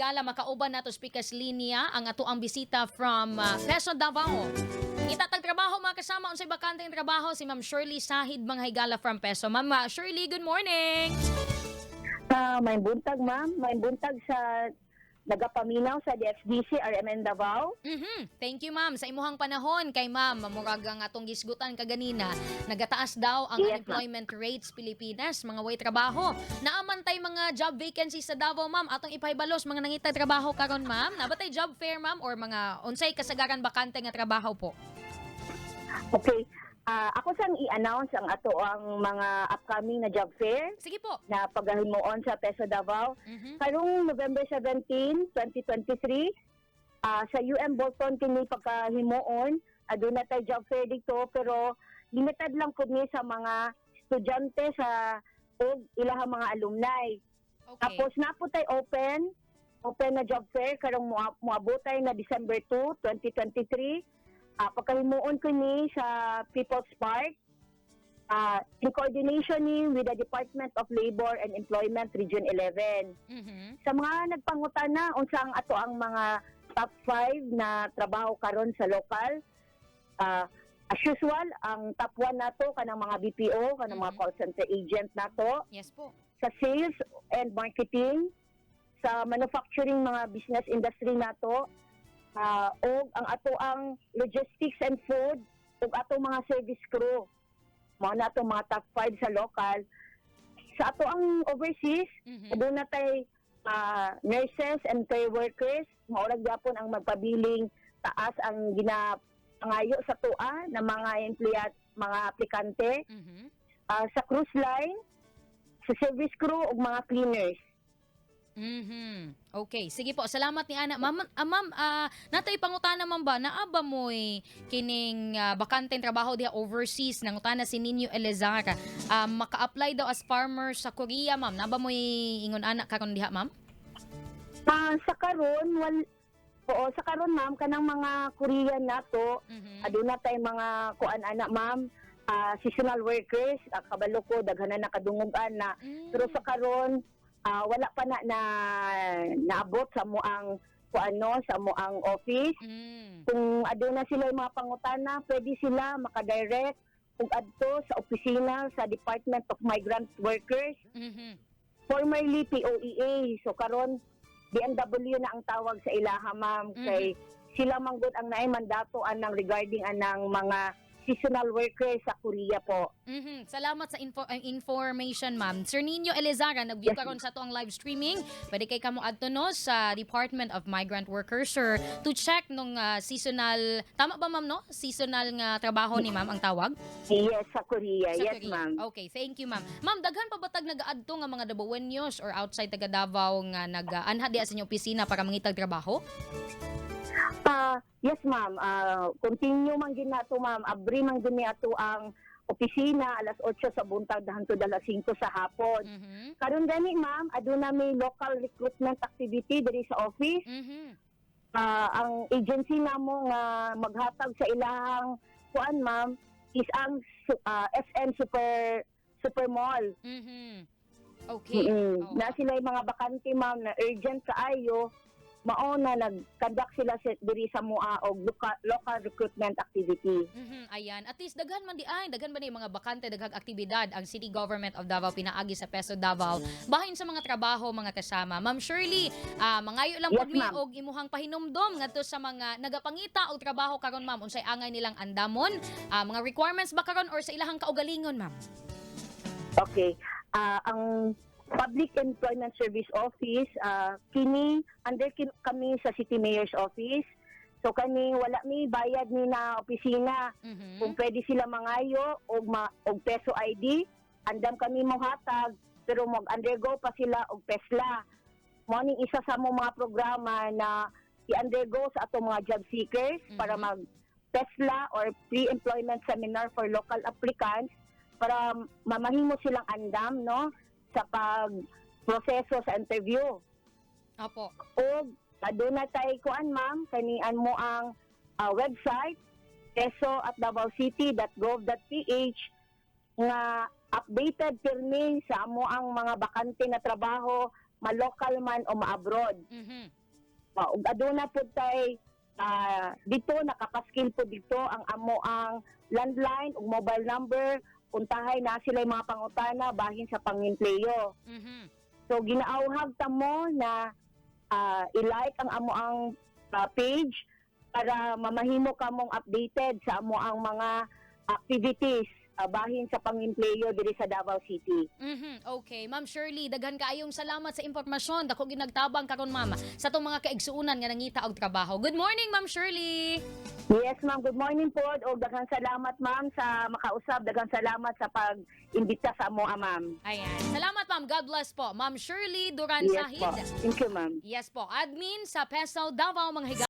Higala, makauban nato speakers linya ang ato ang bisita from PESO Davao. Itatag trabaho, mga kasama, unsay bakanteng trabaho, si Ma'am Shirley Sahid, mga higala, from PESO. Ma'am Shirley, good morning. May buntag, ma'am. May buntag sa nagapaminaw sa DXDC RMN Davao. Thank you, ma'am, sa imuhang panahon kay ma'am, murag ang atong gisgutan kaganina, nagataas daw ang unemployment rates Pilipinas, mga way trabaho. Naa man tay mga job vacancies sa Davao, ma'am, atong ipahibalos mga nangita trabaho karon, ma'am. Naa ba tay job fair, ma'am, or mga unsay kasagaran bakante nga trabaho po? Okay. Ako sang i-announce ang ato ang mga upcoming na job fair Sige po. Na paghahimuon sa PESO Davao. Karong November 17, 2023, sa UM Bolton kini pagkahimuon, aduna tay job fair dito pero limited lang pud ni sa mga estudyante sa ug ilahang mga alumni. Tapos naa po tay open open na job fair karong moabotay na December 2, 2023. Pagkahimuon ko ni sa People's Park. In coordination ni with the Department of Labor and Employment Region 11. Sa mga nagpangutana unsa ang ato ang mga top 5 na trabaho karon sa local, as usual, ang top 1 nato kanang mga BPO, kanang mga call center agent nato Yes po. Sa sales and marketing, sa manufacturing, mga business industry nato, ug ang ato ang logistics and food, ug ato mga service crew. Mao na ato mga top 5 sa local. Sa ato ang overseas, aduna tay nurses and care workers, mao ra gyapon ang magpabiling taas ang ginapangayo sa tua ng mga empleyado, mga aplikante, sa cruise line, sa service crew ug mga cleaners. Okay, sige po. Salamat ni ana. Ma'am, ma'am, natay pangutana man ba, naa ba mo'y kining bakanteng trabaho diha overseas? Nangutana si Nino Elezar. Maka-apply daw as farmer sa Korea, ma'am. Naa ba mo'y ingon ana karon diha, ma'am? Sa karon wal oo, sa karon, ma'am, kanang mga Korean nato, aduna tay mga kuan ana, ma'am, seasonal workers, kabalo ko daghan na nakadungogan na pero sa karon wala pa na na naabot sa mo ang kuan no sa mo ang office. Kung aduna sila yung mga pangutana, pwede sila makadirect ug adto sa opisina sa Department of Migrant Workers, formerly POEA. So karon DMW na ang tawag sa ilaha, ma'am, kay sila manggod ang naay mandato anang regarding anang mga seasonal workers sa Korea po. Salamat sa information, ma'am. Sir Nino Elezara, nag-view karon sa atoang live streaming. Pwede kay kamo adto no sa Department of Migrant Workers, sir, to check nung seasonal, tama ba, ma'am, no? Seasonal nga trabaho ni ma'am ang tawag? Yes, sa Korea. Sa Yes, Korea. Ma'am. Okay, thank you, ma'am. Ma'am, daghan pa ba tag nagaadto nga mga Dabawenyos or outside taga Davao nga nag-anha diha sa inyong opisina para mangitag trabaho? Yes, ma'am. Continue man gid nato, ma'am. Abri man gid ni ato ang opisina alas 8 sa buntag hangtod alas 5 sa hapon. Karon gani, ma'am, aduna may local recruitment activity diri sa office. Ang agency namo nga maghatag sa ilahang kuan, ma'am, is ang SM Super Super Mall. Oo. Na sila yung mga bakante, ma'am, na urgent kaayo, mao na nag-conduct sila sa diri sa mua og local recruitment activity. Ayan. At least daghan man di ay, daghan ba ni mga bakante, daghang aktibidad ang City Government of Davao pinaagi sa PESO Davao. Bahin sa mga trabaho, mga kasama. Ma'am Shirley, mangayo lang pud mi Yes, ma'am. Og imuhang pahinumdom ngadto sa mga nagapangita og trabaho karon, ma'am, unsay angay nilang andamon, mga requirements ba karon or sa ilahang kaugalingon, ma'am? Okay. Ang Public Employment Service Office, kini under kami sa City Mayor's Office. So kani wala mi bayad ni na opisina. Kung pwede sila mangayo og PESO ID, andam kami mohatag pero mag-undergo pa sila og PESLA. Mao ning isa sa mo mga programa na i-undergo sa atong mga job seekers para mag PESLA or pre-employment seminar for local applicants para mamahimo silang andam no sa pag proseso sa interview. Og aduna tay kuan, ma'am, kanian mo ang website peso@davaocity.gov.ph nga updated pirmi sa amo ang mga bakante na trabaho. ma-local man o ma-abroad. Ug aduna pud tay dito, nakapaskil po dito ang amo ang landline ug mobile number, puntahay na sila mga pangutana bahin sa pangempleyo. So ginaauhag ta mo na i-like ang amo ang page para mamahimo kamong updated sa amo ang mga activities bahin sa pangempleyo diri sa Davao City. Okay, Ma'am Shirley, daghan kaayong salamat sa impormasyon. Dako gyud nagtabang karon, ma'am, sa atong mga kaigsuonan nga nangita og trabaho. Good morning, Ma'am Shirley. Yes, ma'am. Good morning po. O daghang salamat, ma'am, sa makausap. Daghang salamat sa pag-imbita sa amo, ma'am. Ayan. Salamat, ma'am. God bless po. Ma'am Shirley Duran Yes Sahid. po. Thank you, ma'am. Yes po. Admin sa PESO Davao, mga higa.